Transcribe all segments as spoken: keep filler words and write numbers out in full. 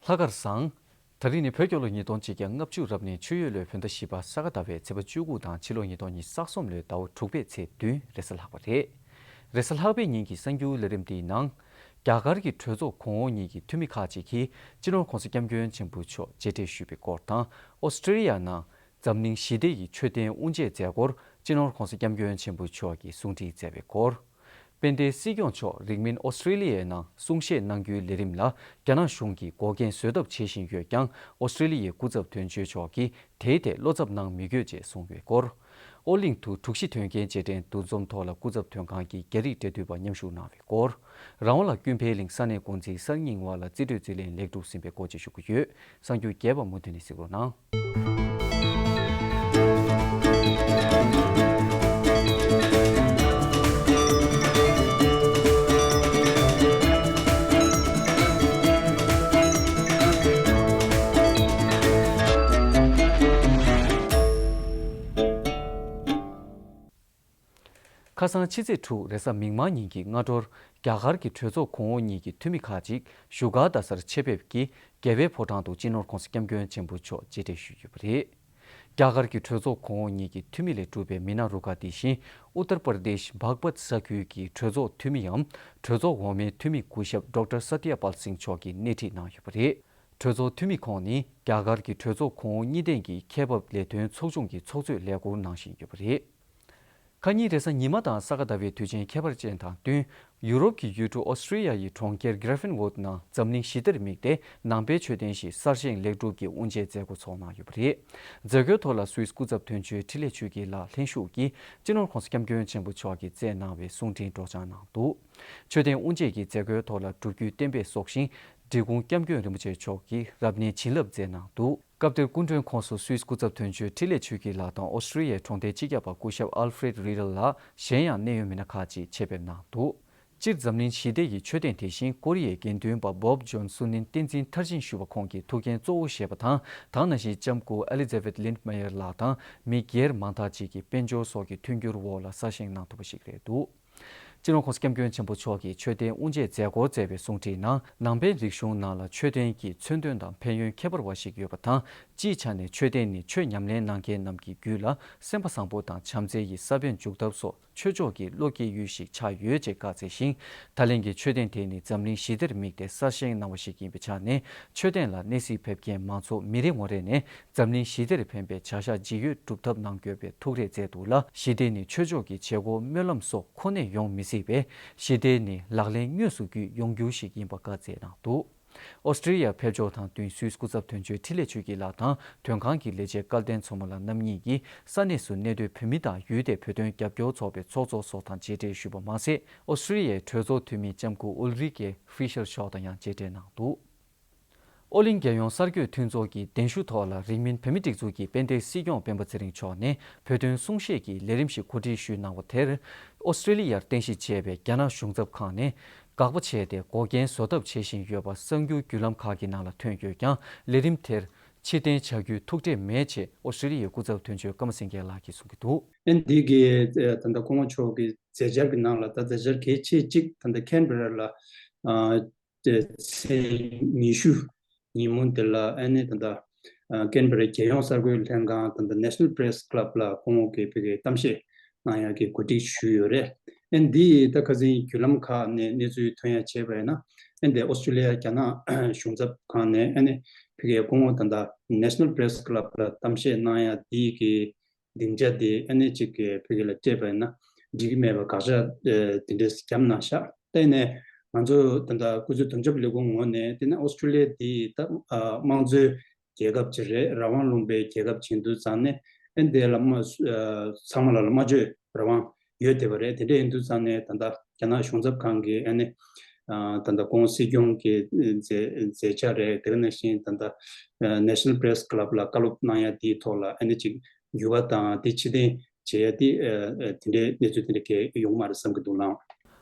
ལྷག་དཀར་བཟང་། དེ་རིང་ནི་བོད་རྒྱལ་ལོ་ཉིས་སྟོང་གཅིག་བརྒྱ་ལྔ་བཅུ་རབ་གནས་ཆུ་ཡོས་ལོའི་བོད་ཟླ་བཞི་པ་ས་ག་ཟླ་བའི་ཚེས་པ་བཅུ་དགུ་དང་ཕྱི་ལོ་ཉིས་སྟོང་ཉི་ཤུ་རྩ་གསུམ་ལོའི་ཟླ་བ་དྲུག་པའི་ཚེས་བདུན་རེས་གཟའ་ལྷག་པ་རེད། རེས་གཟའ་ལྷག་པའི་ཉིན་གྱི་གསར་འགྱུར་ལས་རིམ་འདིའི་ནང་། རྒྱ་གར་གྱི་གྲོས་ཚོགས་གོང་འོག་གཉིས་ཀྱི་འཐུས་མི་ཁག་ཅིག་གིས་སྤྱི་ནོར་༸གོང་ས་༸སྐྱབས་མགོན་ཆེན་པོ་མཆོག་མཇལ་འཕྲད་ཞུས་པའི་སྐོར་དང་། ཨོ་སི་ཀྲི་ལི་ཡ་ནང་འཛམ་གླིང་ཞི་བདེ་ཡི་མཆོད་རྟེན་དབུ་འབྱེད་མཛད་སྒོར་སྤྱི་ནོར་༸གོང་ས་༸སྐྱབས་མགོན་ཆེན་པོ་མཆོག་གིས་གསུང་འཕྲིན་བསྩལ་བའི་སྐོར། དཔལ་ལྡན་སྲིད་སྐྱོང་མཆོག་རིང་མིན་ཨོ་སི་ཀྲི་ལི་ཡའི་ནང་གསུང་བཤད་གནང་རྒྱུའི་ལས་རིམ་ལ་རྒྱ་ནག་གཞུང་གིས་འགོག་རྐྱེན་བཟོས་ཐབས་བྱེད་བཞིན་ཡོད་ཀྱང་། ཨོ་སི་ཀྲི་ལི་ཡའི་སྐུ་ཚབ་དོན་གཅོད་མཆོག་གིས་དེའི་ཐད་བློ་འཚབ་གནང་མི་དགོས་ཅེས་གསུངས་ཡོད་སྐོར། ཨོ་གླིང་དུ་དྲུག་བཞི་དོན་རྐྱེན་རྗེས་དྲན་འདུ་འཛོམས་ཐོག་ལ་སྐུ་ཚབ་དོན་ཁང་གི་རྒྱ་རིགས་འབྲེལ་མཐུད་པ་མཉམ་ཞུགས་གནང་བའི་སྐོར། རང་དབང་ལ་ཀུན་ཕན་གླིང་ས་གནས་འགོ་འཛིན་གསར་རྙིང་བ་ལ་རྩིས་སྤྲོད་རྩིས་ལེན་ལེགས་གྲུབ་ཟིན་པའི་སྐོར་བཅས་ཞུ་གི་ཡོད། གསར་འགྱུར་རྒྱས་པ་མུ་མཐུད་ནས་གཟིགས་རོགས་གནང་། ཁ་སང་ཕྱི་ཚེས་དྲུག་རེས་གཟའ་མིག་དམར་ཉིན་གྱི་སྔ་དྲོར་རྒྱ་གར་གྱི་གྲོས་ཚོགས་གོང་འོག་གཉིས་ཀྱི་འཐུས་མི་ཁག་ཅིག་བཞུགས་སྒར་རྡ་སར་ཆེད་ཕེབས་ཀྱིས་རྒྱལ་བའི་ཕོ་བྲང་དུ་སྤྱི་ནོར་༸གོང་ས་༸སྐྱབས་མགོན་ཆེན་པོ་མཆོག་མཇལ་འཕྲད་ཞུས་ཡོད་པ་རེད། རྒྱ་གར་གྱི་གྲོས་ཚོགས་གོང་འོག་གཉིས་ཀྱི་འཐུས་མི་ལས་གྲུབ་པའི་མི་སྣ་རུ་ཁག་དེ་བཞིན་ཨུ་ཏར་པར་དེཤ་བྷག་པད་ས་ཁུལ་གྱི་གྲོས་ཚོགས་འཐུས་མིའམ་གྲོས་ཚོགས་འོག་མའི་འཐུས་མི་སྐུ་ཞབས་ཌོག་ཊར་སཏྱ་པཱལ་སིང་མཆོག་གིས་སྣེ་ཁྲིད་གནང་ཡོད་པ་རེད། གྲོས་ཚོགས་འཐུས་མི་ཁོང་ནི་རྒྱ་གར་གྱི་གྲོས་ཚོགས་གོང་འོག་གཉིས་ལྡན་གྱི་ཁྱད་འབབ་ལས་དོན་ཚོགས་ཆུང་གི་ཚོགས་གཙོས་ལས་ཁུར་གནང་བཞིན་ཡོད་པ་རེད། ཁ་ཉིན་རེས་གཟའ་ཉི་མ་དང་ས་ག་ཟླ་བའི་དུས་ཆེན་ཁྱད་པར་ཅན་དང་བསྟུན། ཡུ་རོབ་ཀྱི་ཡུལ་གྲུ་ཨོ་སི་ཀྲི་ལི་ཡ་ཡི་གྲོང་ཁྱེར་གྷི་རེ་ཕིན་ཝུད་ནང་འཛམ་གླིང་ཞི་བདེར་དམིགས་ཏེ་ནང་པའི་མཆོད་རྟེན་ཞིག་གསར་བཞེངས་ལེགས་གྲུབ་ཀྱིས་དབུ་འབྱེད་མཛད་སྒོ་ཚོགས་གནང་ཡོད་པ་རེད། མཛད་སྒོའི་ཐོག་ལ་སུད་སི་སྐུ་ཚབ་དོན་གཅོད་འཕྲིན་ལས་ཆོས་སྐྱིད་ལགས་ལྷན་ཞུགས་ཀྱིས་སྤྱི་ནོར་༸གོང་ས་༸སྐྱབས་མགོན་ཆེན་པོ་མཆོག་གིས་བསྩལ་གནང་བའི་གསུང་འཕྲིན་སྒྲོག་སྦྱང་གནང་འདུག་མཆོད་རྟེན་དབུ་འབྱེད་ཀྱི་མཛད་སྒོའི་ཐོག་ལ་སྒྲུབ་བརྒྱུད་བསྟན་པའི་སྲོག་ཤིང་འབྲི་གུང་༸སྐྱབས་མགོན་རིན་པོ་ཆེ་མཆོག་གིས་རབ་གནས་བྱིན་རླབས་མཛད་གནང་འདུག་སྐབས་དེར་སྐུ་མགྲོན་ཁོངས་སུ་སུད་སི་སྐུ་ཚབ་དོན་གཅོད་འཕྲིན་ལས་ཆོས་སྐྱིད་ལགས་དང་ཨོ་སི་ཀྲི་ལི་ཡའི་གྲོང་སྡེའི་སྤྱི་ཁྱབ་པ་སྐུ་ཞབས་ཨལ་ཧྥི་རེད་རི་ཌལ་ལགས། གཞན་ཡང་གནད་ཡོད་མི་སྣ་ཁག་ཅིག་ཆེད་ཕེབས་གནང་འདུག་སྤྱིར་འཛམ་གླིང་ཞི་བདེ་ཡི་མཆོད་རྟེན་དེ་བཞིན་ཀོ་རི་ཡའི་དགེ་འདུན་པ་བོབ་ཇོན་སུན་ནིན་བསྟན་འཛིན་མཐར་ཕྱིན་ཞུ་བ་ཁོང་གིས་ཐུགས་འགན་གཙོ་བོ་བཞེས་པ་དང་། ད་ག་ནང་བཞིན་ལྕམ་སྐུ་ཨེ་ལི་ཛ་བེད་ལིན་མེ་ཡར་ལགས་དང་མི་སྒེར་མང་དག་ཅིག་གིས་དཔལ་འབྱོར་སོགས་ཀྱི་མཐུན་འགྱུར་འོག་ལ་གསར་བཞེངས་གནང་ཐུབ་པ་ཞིག་རེད་འདུག་སྤྱི་ནོར་༸གོང་ས་༸སྐྱབས་མགོན་ཆེན་པོ་མཆོག་གིས་མཆོད་རྟེན་དབུ་འབྱེད་མཛད་སྒོར་བསྩལ་བའི་གསུང་འཕྲིན་ནང་། ནང་པའི་རིག་གཞུང་ནང་ལ་མཆོད་རྟེན་གྱི་མཚོན་དོན་དང་ཕན་ཡོན་ཁྱད་པར་བ་ཞིག་ཡོད་པ་དང་། སྤྱིའི་ཆ་ནས་མཆོད་རྟེན་ནི་ཆོས་ཉམས་ལེན་གནང་མཁན་རྣམས་ཀྱི་རྒྱུད་ལ་སེམས་པ་བཟང་པོ་དང་བྱམས་བརྩེ་ཡི་ས་བོན་འཇུག་ཐབས་སོགས་ཆོས་ཕྱོགས་ཀྱི་བློ་སྐྱེད་ཡུལ་ཞིག་ཆགས་ཡོད་ཅེས་བཀའ་སྩལ་ཞིང་། ད་ལན་གྱི་མཆོད་རྟེན་དེ་ནི་འཛམ་གླིང་ཞི་བདེར་དམིགས་ཏེ་གསར་བཞེངས་གནང་བ་ཞིག་ཡིན་པའི་ཆ་ནས། མཆོད་རྟེན་ལ་གནས་གཟིགས་ཕེབས་མཁན་མང་ཚོགས་མི་རེ་ངོ་རེ་ནས། འཛམ་གླིང་ཞི་བདེར་ཕན་པའི་བྱ་གཞག་ཇི་ཡོད་སྒྲུབ་ཐབས་གནང་དགོས་པའི་ཐུགས་རེ་བསྩལ་འདུག་ལ། ཞི་བདེ་ནི་ཆོས་ཕྱོགས་ཀྱི་བྱེད་སྒོ་སྨོན་ལམ་སོགས་ཁོ་ནས་ཡོང་མི་སྲིད་པས། ཞི་བདེ་ནི་ལག་ལེན་དངོས་སུ་བརྒྱུད་ཡོང་རྒྱུ་ཞིག་ཡིན་པ་བཀའ་སྩལ་གནང་འདུག་ཨོ་སི་ཀྲི་ལི་ཡར་ཕེབས་ཕྱོགས་དང་བསྟུན་སུད་སི་སྐུ་ཚབ་དོན་གཅོད་འཕྲིན་ལས་ཆོས་སྐྱིད་ལགས་དང་དོན་ཁང་གི་ལས་བྱེད་སྐལ་ལྡན་ཚོ་མ་ལགས་རྣམ་གཉིས་ཀྱིས་ས་གནས་སུ་གནས་སྡོད་བོད་མི་དང་ཡུལ་དེའི་བོད་དོན་རྒྱབ་སྐྱོར་ཚོགས་པའི་ཚོགས་གཙོ་སོགས་དང་མཇལ་འཕྲད་ཞུས་པ་མ་ཟད། ཨོ་སི་ཀྲི་ལི་ཡའི་གྲོས་ཚོགས་འཐུས་མི་ལྕམ་སྐུ་ཨུལ་རི་ཀེ་ཧྥི་ཤར་མཆོག་དང་ཡང་མཇལ་འཕྲད་གནང་འདུག་ཨོ་གླིང་རྒྱལ་ཡོངས་གསར་འགོད་མཐུན་ཚོགས་ཀྱི་གདན་ཞུ་ཐོག་ལ་རིང་མིན་བོད་མིའི་སྒྲིག་འཛུགས་ཀྱི་དཔལ་ལྡན་སྲིད་སྐྱོང་སྤེན་པ་ཚེ་རིང་མཆོག་ནས་བོད་དོན་གསུང་བཤད་ཀྱི་ལས་རིམ་ཞིག་གོ་སྒྲིག་ཞུས་གནང་བ་དེར། ཨོ་སི་ཀྲི་ལི་ཡར་རྟེན་གཞི་བྱས་པའི་རྒྱ་ནག་གཞུང་ཚབ་ཁང་ནས་དགག་པ་བྱས་ཏེ་འགོག་རྐྱེན་བཟོ་ཐབས་བྱེད་བཞིན་ཡོད་པ་གསར་འགྱུར་བརྒྱུད་ལམ་ཁག་གི་ནང་ལ་ཐོན་ཡོད་ཀྱང་། ལས་རིམ་དེར་ཕྱིར་འཐེན་བྱ་རྒྱུའི་ཐུགས་འཁྲལ་མེད་ཅེས་ཨོ་སི་ཀྲི་ལི་ཡའི་སྐུ་ཚབ་དོན་གཅོད་ཀརྨ་སེང་གེ་ལགས་ཀྱིས་གསུང་གི་འདུག་ཨན་འདི་གི་ད་ལྟ་སྐུ་ངོ་མཆོག་གི་མཛད་འཆར་གྱི་ནང་ལ། ད་མཛད་འཆར་གལ་ཆེ་གཅིག་ད་ལྟ་ཁན་བྷེ་ར་ལ་ཨ། ཚེས་ཉི་ཤུ་ཉིན་མོ་འདི་ལ་ཨ་ནི་ད་ལྟ་ཨ་ཀན་བྷེ་རའི་རྒྱལ་ཡོངས་གསར་འགོད་ལྷན་ཁང་ད་ལྟ་National Press Club ལ་སྐུ་ངོ་གིས་ཕ་གིའི་གཏམ་བཤད་གནང་ཡག་གི་གོ་སྒྲིག་ཞུས་ཡོད་རེད། ཨ་ནི་འདི་ད་ཁ་སང་བརྒྱུད་ལམ་ཁག་ནས་གནས་ཚུལ་ཐོན་ཡག་བྱས་པ་ཡིན་ན། ཨ་ནི་འདི་ཨོ་སི་ཀྲི་ལི་ཡ་རྒྱ་ནག་གཞུང་ཚབ་ཁང་ནས་ཨ་ནི་ཕ་གིའི་སྐུ་ངོ་ད་ལྟ་National Press Club ལ་གཏམ་བཤད་གནང་ཡག་འདི་གི་སྡིངས་ཆ་དེ་ཨ་ནི་གཅིག་གི་ཕ་གི་ལ་སྤྲད་པ་ཡིན་ན་འགྲིག་གི་མེད་པ་དགག་བྱ་ཨ་དེ་འདྲས་བརྒྱབ་གནང་ཤག་དེ་ནས་ང་ཚོ་ད་ལྟ་སྐུ་ཚབ་དོན་གཅོད་ལས་ཁུངས་ངོས་ནས། དེ་ནས་ཨོ་སི་ཀྲི་ལི་ཡ་དེ་ད་ཨ་དམངས་གཙོའི་རྒྱལ་ཁབ་ཅིག་རེད། རང་དབང་ལུང་པའི་རྒྱལ་ཁབ་ཅིག་ཡིན་དུས་ཙང་ནས། ཨ་ནི་དེ་ལ་མ་ཨ་ཚང་མ་ལ་ལ་སྨྲ་བརྗོད་རང་དབང་ཡོད་བསྡད་པ་རེད། དེ་འདྲ་ཡིན་དུས་ཙང་ནས་ད་ལྟ་རྒྱ་ནག་གཞུང་ཚབ་ཁང་གིས་ཨ་ནི་ཨ་ད་ལྟ་སྐུ་ངོ་སྲིད་སྐྱོང་གི་མཛད་མཛད་འཆར་རེད། དེ་ག་ནང་བཞིན་ད་ལྟ་ཨ་National Press Club ལ་བཀའ་སློབ་གནང་ཡ་དེའི་ཐོག་ལ་ཨ་ནི་ཅིག་འགྱུར་བ་དང་དེ་ཕྱིར་འཐེན་བྱེད་ཡ་དེ་ཨ་ཨ་དེ་འདྲའི་གནས་ཚུལ་དེ་འདྲ་གས་ཡོང་མ་རེད་བསམ་གྱི་འདུག་ལགས།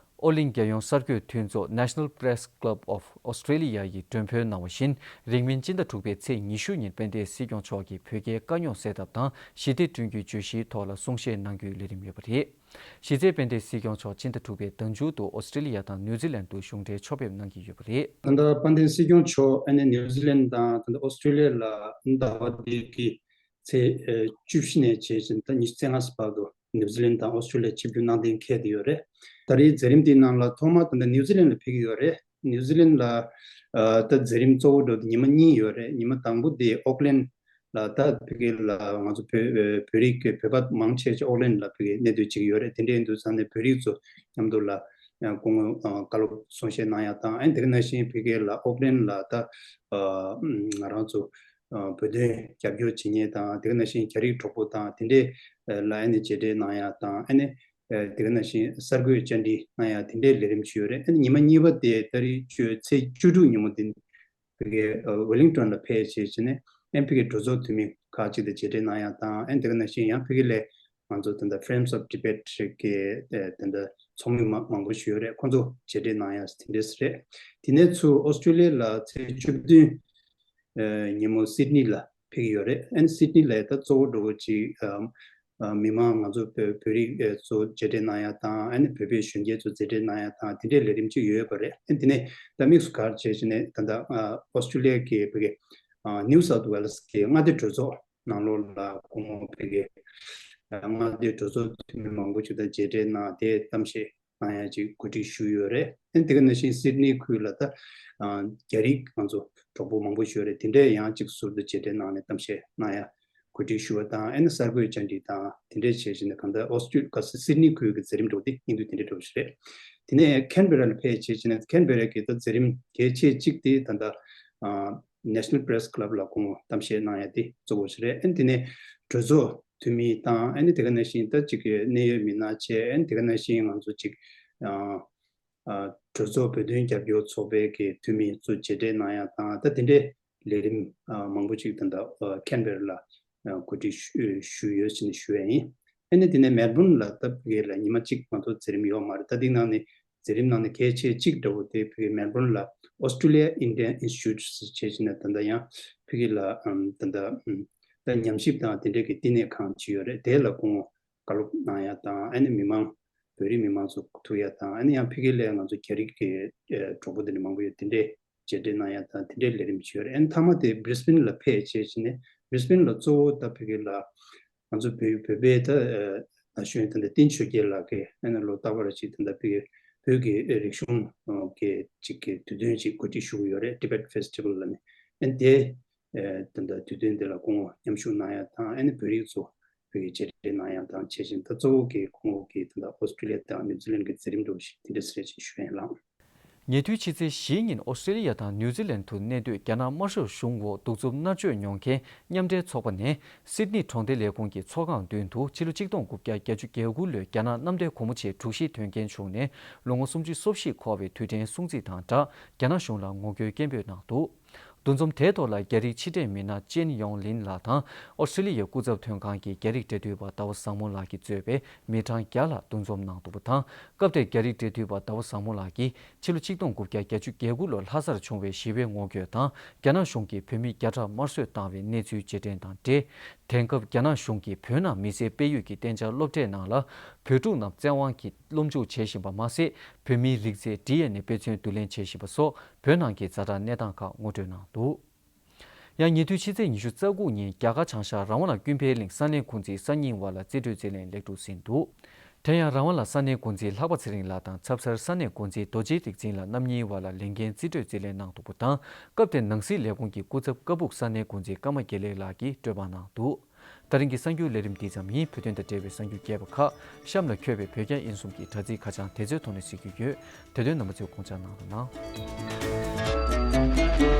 ཨོ་གླིང་རྒྱལ་ཡོངས་གསར་འགོད་མཐུན་ཚོགས་National Press Club of Australia ཡིས་མགྲོན་འབོད་གནང་བ་བཞིན། རིང་མིན་སྤྱི་ཟླ་དྲུག་པའི་ཚེས་ཉི་ཤུ་ཉིན་དཔལ་ལྡན་སྲིད་སྐྱོང་མཆོག་གིས་བོད་རྒྱའི་དཀའ་རྙོག་སེལ་ཐབས་དང་ཞི་བདེ་བསྐྲུན་རྒྱུའི་བརྗོད་གཞིའི་ཐོག་ལ་གསུང་བཤད་གནང་རྒྱུའི་ལས་རིམ་ཡོད་པ་རེད། གཞི་རྩའི་དཔལ་ལྡན་སྲིད་སྐྱོང་མཆོག་སྤྱི་ཟླ་དྲུག་པའི་ཟླ་མཇུག་ཏུ་ཨོ་སི་ཀྲི་ལི་ཡ་དང་ནིའུ་ཛི་ལན་དུ་གཞུང་འབྲེལ་ཕྱོགས་ཕེབས་གནང་གི་ཡོད་པ་རེད། ད་ལྟ་དཔལ་ལྡན་སྲིད་སྐྱོང་མཆོག་ཨ་ནི་ནིའུ་ཛི་ལན་དང་ད་ལྟ་ཨོ་སི་ཀྲི་ལི་ཡ་ལ་ཟླ་བ་འདི་གི་ཚེས་བཅུ་བཞི་ནས་བྱས་ཙང་ད་ཉི་ཤུ་རྩ་ལྔ་བར་དུ་ནིའུ་ཛི་ལན་དང་ཨོ་སི་ཀྲི་ལི་ཡ་ཆིབས་བསྒྱུར་གནང་གཏན་འཁེལ་བསྡད་ཡོད་རེད། ད་རེས་མཛད་རིམ་འདིའི་ནང་ལ་ཐོག་མར་ད་ལྟ་ནིའུ་ཛི་ལན་ལ་ཕེབས་ཀྱི་ཡོད་རེད། ནིའུ་ཛི་ལན་ལ་ཨ་ད་མཛད་རིམ་གཙོ་བོ་འགྲོ་དུས་ཉི་མ་གཉིས་ཡོད་རེད། ཉི་མ་དང་པོ་དེ་ཨོག་ལན་ལ་ད་ཕ་གི་ལ་ང་ཚོ་བོད་བོད་རིགས་ཀྱི་བོད་པ་མང་ཆེ་ཆེ་ཨོག་ལན་ལ་ཕ་གི་གནས་སྡོད་བྱེད་ཀྱི་ཡོད་རེད། དེ་འདྲ་ཡིན་དུས་ཙང་ནས་བོད་རིགས་ཚོ་མཉམ་དུ་ལ་སྐུ་ངོ་བཀའ་སློབ་གསུང་བཤད་གནང་ཡ་དང་ཨ་ནི་དེ་ག་ནང་བཞིན་ཕ་གི་ལ་ཨོག་ལན་ལ་ད་ང་རང་ཚོ་བོད་དོན་རྒྱབ་སྐྱོར་བྱེད་མཁན་དང་དེ་ག་ནང་བཞིན་རྒྱ་རིགས་གྲོགས་པོ་དང་དེ་འདྲས་ལ་ཨ་ནི་མཇལ་འཕྲད་གནང་ཡ་དང་ཨ་ནི་དེ་ག་ནང་བཞིན་གསར་འགོད་བཅར་འདྲི་གནང་ཡ་དེ་འདྲའི་ལས་རིམ་ཞིག་ཡོད་རེད། ཨ་ནི་ཉི་མ་གཉིས་པ་དེ་ད་རེས་བཅུ་ཚེས་བཅུ་དྲུག་ཉིན་མོ་དེ་ཕ་གི་ཝེ་ལིང་ཊོན་ལ་ཕེབས་བྱས་བྱས་ནས་ཨ་ནི་ཕ་གི་གྲོས་ཚོགས་འཐུས་མི་ཁག་ཅིག་དང་མཇལ་འཕྲད་གནང་ཡ་དང་ཨ་ནི་དེ་ག་ནང་བཞིན་ཡང་ཕ་གི་ལ་ང་ཚོ་ད་ལྟ་Friends of Tibet་གི་ད་ལྟ་ཚོགས་མི་མང་མང་པོ་ཞིག་ཡོད་རེད། ཁོང་ཚོ་མཇལ་འཕྲད་གནང་ཡ་དེ་འདྲས་རེད། དེ་ནས་ཚུར་ཨོ་སི་ཀྲི་ལི་ཡ་ལ་ཚེས་བཅུ་བདུན་ཉིན་མོ་སིད་ནི་ལ་ཕེབས་ཀྱི་ཡོད་རེད། ཨ་ནི་སིད་ནི་ལ་ད་གཙོ་བོ་འགྲོ་བོ་ཅིག་མི་མང་ང་ཚོ་བོད་བོད་རིགས་ཚོ་མཇལ་འཕྲད་གནང་ཡ་དང་ཨ་ནི་བོད་པའི་གཞོན་སྐྱེས་ཚོ་མཇལ་འཕྲད་གནང་ཡ་དང་དེ་འདྲའི་ལས་རིམ་ཅིག་ཡོད་པ་རེད། ཨ་ནི་དེ་ནས་ད་དམིགས་སུ་བཀར་བྱས་བྱས་ནས་ད་ལྟ་ཨོ་སི་ཀྲི་ལི་ཡ་གི་བོད་ཀྱི་ནིའུ་སའུཐ་ཝེལ་སི་གི་མངའ་སྡེ་གྲོས་ཚོགས་ནང་ལོགས་ལ་སྐུ་ངོ་བོད་ཀྱི་མངའ་སྡེ་གྲོས་ཚོགས་འཐུས་མི་མང་པོ་ཞིག་དང་མཇལ་འཕྲད་གནང་སྟེ་གཏམ་བཤད་གནང་ཡ་ཅིག་གོ་སྒྲིག་ཞུས་ཡོད་རེད། ཨ་ནི་དེ་ག་ནང་བཞིན་སིད་ནི་ཁུལ་ལ་ད་རྒྱ་རིགས་ང་ཚོ་གྲོགས་པོ་མང་པོ་ཞིག་ཡོད་རེད། དེ་འདྲས་ཡང་ཅིག་ཟུར་དུ་མཇལ་འཕྲད་གནང་ནས་གཏམ་བཤད་གནང་ཡ་གོ་སྒྲིག་ཞུ་བ་དང་ཨ་ནི་གསར་འགོད་བཅར་འདྲི་དང་དེ་འདྲས་བྱས་བྱས་ནས་གང་ལྟར་ཨོ་སི་ཀྲི་ག་སི་སིད་ནི་ཁུལ་གྱི་མཛད་རིམ་འགྲོ་དེ་སྙིང་བསྡུས་དེ་འདྲས་འགྲོ་བཞིན་རེད། དེ་ནས་ཁེན་བེ་ར་ལ་ཕེབས་བྱས་བྱས་ནས་ཁེན་བེ་ར་གི་ད་མཛད་རིམ་གལ་ཆེ་གཅིག་དེ་ད་ལྟ་National Press Club་ལ་སྐུ་ངོ་གཏམ་བཤད་གནང་ཡ་དེ་གཙོ་བོ་ཞིག་རེད། ཨ་ནི་དེ་ནས་གྲོས་ཚོགས་འཐུས་མི་དང་ཨ་ནི་དེ་ག་ནང་བཞིན་ད་ཅིག་གི་གནད་ཡོད་མི་སྣ་བཅས་ཨ་ནི་དེ་ག་ནང་བཞིན་ང་ཚོ་ཅིག་ཨ་ཨ་གྲོས་ཚོགས་བོད་དོན་རྒྱབ་སྐྱོར་ཚོགས་པའི་གི་འཐུས་མི་ཚོ་མཇལ་འཕྲད་གནང་ཡ་དང་ད་དེ་འདྲའི་ལས་རིམ་ཨ་མང་པོ་ཅིག་ད་ལྟ་ཨ་ཁེན་བེ་ར་ལ་ཨ་གོ་སྒྲིག་ཞུ་ཞུས་ཡོད་ཅེས་ནས་ཞུ་ཡ་ཡིན། ཨ་ནི་དེ་ནས་མེལ་བོན་ལ་ད་ཕ་གི་ལ་ཉི་མ་གཅིག་མ་གཏོགས་མཛད་རིམ་ཡོད་མ་རེད། ད་དེའི་ནང་ནས་མཛད་རིམ་ནང་ནས་གལ་ཆེ་གཅིག་འདྲ་བོ་དེ་ཕ་གི་མེལ་བོན་ལ་Australia Indian Institute་ཟེར་བྱས་ནས་ད་ལྟ་ཡང་ཕ་གི་ལ་ཨམ་ད་ལྟ་ཨམ་ད་ཉམས་ཞིབ་དང་དེ་འདྲའི་གི་བསྟི་གནས་ཁང་ཅིག་ཡོད་རེད། དེ་ལ་སྐུ་ངོ་བཀའ་སློབ་གནང་ཡ་དང་ཨ་ནི་མི་མང་བོད་རིགས་མི་མང་ཚོ་ཐུག་ཡ་དང་ཨ་ནི་ཡང་ཕ་གི་ལ་ང་ཚོ་རྒྱ་རིགས་ཀྱི་ཨེ་གྲོགས་པོ་དེ་འདྲ་མང་པོ་ཡོད། དེ་འདྲའི་མཇལ་འཕྲད་གནང་ཡ་དང་དེ་འདྲའི་ལས་རིམ་ཅིག་ཡོད་རེད། ཨ་ནི་མཐའ་མ་དེ་Brisbane་ལ་ཕེབས་བྱས་བྱས་ནས་Brisbane་ལ་གཙོ་བོ་ད་ཕ་གི་ལ་ང་ཚོ་བོད་བོད་པའི་ད་ཨ་ན་གཞོན་ད་ལྟ་བསྟན་ཆོས་རྒྱལ་ལགས་ཀྱིས་ཨ་ནི་ལོ་རྟག་པར་ཅིག་ད་ལྟ་བོད་བོད་ཀྱི་རིག་གཞུང་གི་ཅིག་གི་དུས་སྟོན་ཅིག་གོ་སྒྲིག་ཞུ་གི་ཡོད་རེད། Tibet Festival་ལ་ནི་ཨ་ནི་དེ་ཨ་ད་ལྟ་དུས་སྟོན་དེ་ལ་སྐུ་ངོ་མཉམ་ཞུགས་གནང་ཡ་དང་ཨ་ནི་བོད་རིགས་ཚོ་བོད་ཀྱི་མཇལ་འཕྲད་གནང་ཡ་དང་བྱས་ཤིང་ད་གཙོ་བོ་གི་སྐུ་ངོ་གི་ད་ལྟ་ཨོ་སི་ཀྲི་ལི་ཡ་དང་ནིའུ་ཛི་ལན་གྱི་མཛད་རིམ་འགྲོ་བཞིན་དེ་འདྲ་ཟེར་ཅིག་ཞུ་ཡ་ཡིན་ལགས། ཉེ་དུས་ཕྱི་ཚེས་བཞིའི་ཉིན་ཨོ་སི་ཀྲི་ལི་ཡ་དང་ནིའུ་ཛི་ལན་དུ་གནས་སྡོད་རྒྱ་ནག་དམར་ཤོག་གཞུང་འོག་གདུག་རྩུབ་མནར་གཅོད་མྱོང་མཁན་མཉམ་འབྲེལ་ཚོགས་པ་ནས་སིད་ནི་གྲོང་སྡེ་ལས་ཁུངས་ཀྱི་ཚོགས་ཁང་མདུན་དུ་ཕྱི་ལོ་ཆིག་སྟོང་དགུ་བརྒྱ་བརྒྱད་ཅུ་གྱ་དགུ་ལོའི་རྒྱ་ནག་གནམ་བདེ་སྒོ་མོ་ཆེའི་དྲུག་བཞིའི་དོན་རྐྱེན་བྱུང་ནས་ལོ་ངོ་སུམ་ཅུ་སོ་བཞི་འཁོར་བའི་དུས་དྲན་སྲུང་བརྩི་དང་སྦྲགས་རྒྱ་ནག་གཞུང་ལ་ངོ་རྒོལ་སྐད་འབོད་གནང་འདུག་འདུ་འཛོམས་དེའི་ཐོག་ལ་རྒྱ་རིགས་ཕྱི་དྲིལ་མི་སྣ་ཅེན་ཡོང་ལིན་ལགས་དང་ཨོ་སི་ཀྲི་ལི་ཡའི་སྐུ་ཚབ་དོན་ཁང་གི་རྒྱ་རིགས་འབྲེལ་མཐུད་པ་ཟླ་བ་བཟང་མོ་ལགས་ཀྱིས་གཙོས་པའི་མི་གྲངས་བརྒྱ་ལྷག་འདུ་འཛོམས་གནང་འདུག་པ་དང་། སྐབས་དེར་རྒྱ་རིགས་འབྲེལ་མཐུད་པ་ཟླ་བ་བཟང་མོ་ལགས་ཀྱིས་ཕྱི་ལོ་ཆིག་སྟོང་དགུ་བརྒྱ་བརྒྱད་ཅུ་གྱ་དགུ་ལོར་ལྷ་སར་བྱུང་བའི་ཞི་བའི་ངོ་རྒོལ་དང་རྒྱ་ནག་གཞུང་གིས་བོད་མི་བརྒྱ་ཕྲག་དམར་གསོད་བཏང་བའི་གནས་ཚུལ་རྗེས་དྲན་དང་འབྲེལ། དེང་སྐབས་རྒྱ་ནག་གཞུང་གིས་བོད་ནང་མི་སེར་སྤེལ་ཡུལ་གྱི་གཏན་འཇགས་སློབ་གྲྭའི་ནང་ལ་བོད་ཕྲུག་རྣམས་བཙན་དབང་གིས་སློབ་འཇུག་བྱེད་བཞིན་པ་མ་ཟད། བོད་མིའི་རིག་རྩལ་འབྲི་ཡས་ནས་དཔེ་མཚོན་བསྡུ་ལེན་བྱེད་བཞིན་པ་སོགས་བོད་ནང་གི་ཛ་དྲག་གནས་སྟངས་ཁག་ངོ་སྤྲོད་གནང་འདུག་ཡང་ཉེ་དུས་ཕྱི་ཚེས་ཉི་ཤུ་རྩ་དགུ་ཉིན་རྒྱ་གར་བྱང་ཤར་རང་དབང་ལ་ཀུན་ཕན་གླིང་ས་གནས་འགོ་འཛིན་གསར་རྙིང་བ་ལ་རྩིས་སྤྲོད་རྩིས་ལེན་ལེགས་གྲུབ་ཟིན་འདུག་དེ་ཡང་རང་དབང་ལ་ས་གནས་འགོ་འཛིན་ལྷག་པ་ཚེ་རིང་ལགས་དང་ཚབ་སར་ས་གནས་འགོ་འཛིན་རྡོ་རྗེ་རིག་འཛིན་ལ་རྣམ་གཉིས་བར་ལ་ལས་འགན་རྩིས་སྤྲོད་རྩིས་ལེན་གནང་འདུག་པ་དང་། སྐབས་དེར་ནང་སྲིད་ལས་ཁུངས་ཀྱི་སྐུ་ཚབ་ཀ་སྦུག་ས་གནས་འགོ་འཛིན་ཀརྨ་དགེ་ལེགས་ལགས་ཀྱིས་སྤྲོད་པ་གནང་འདུག་ད་རིང་གི་གསར་འགྱུར་ལས་རིམ་འདི་ཙམ་ཡིན། བོད་དོན་དང་འབྲེལ་བའི་གསར་འགྱུར་རྒྱས་པ་ཁག་གཤམ་ལ་འཁོད་པའི་བོད་རྒྱ་དབྱིན་གསུམ་གྱི་དྲ་ཚིགས་ཁ་བྱང་དེ་ཚོའི་ཐོག་ནས་གཟིགས་རྒྱུ་ཡོད། དེ་དོན་རྣམ་པ་ཚོས་དགོངས་འཇགས་གནང་རོགས་གནང་།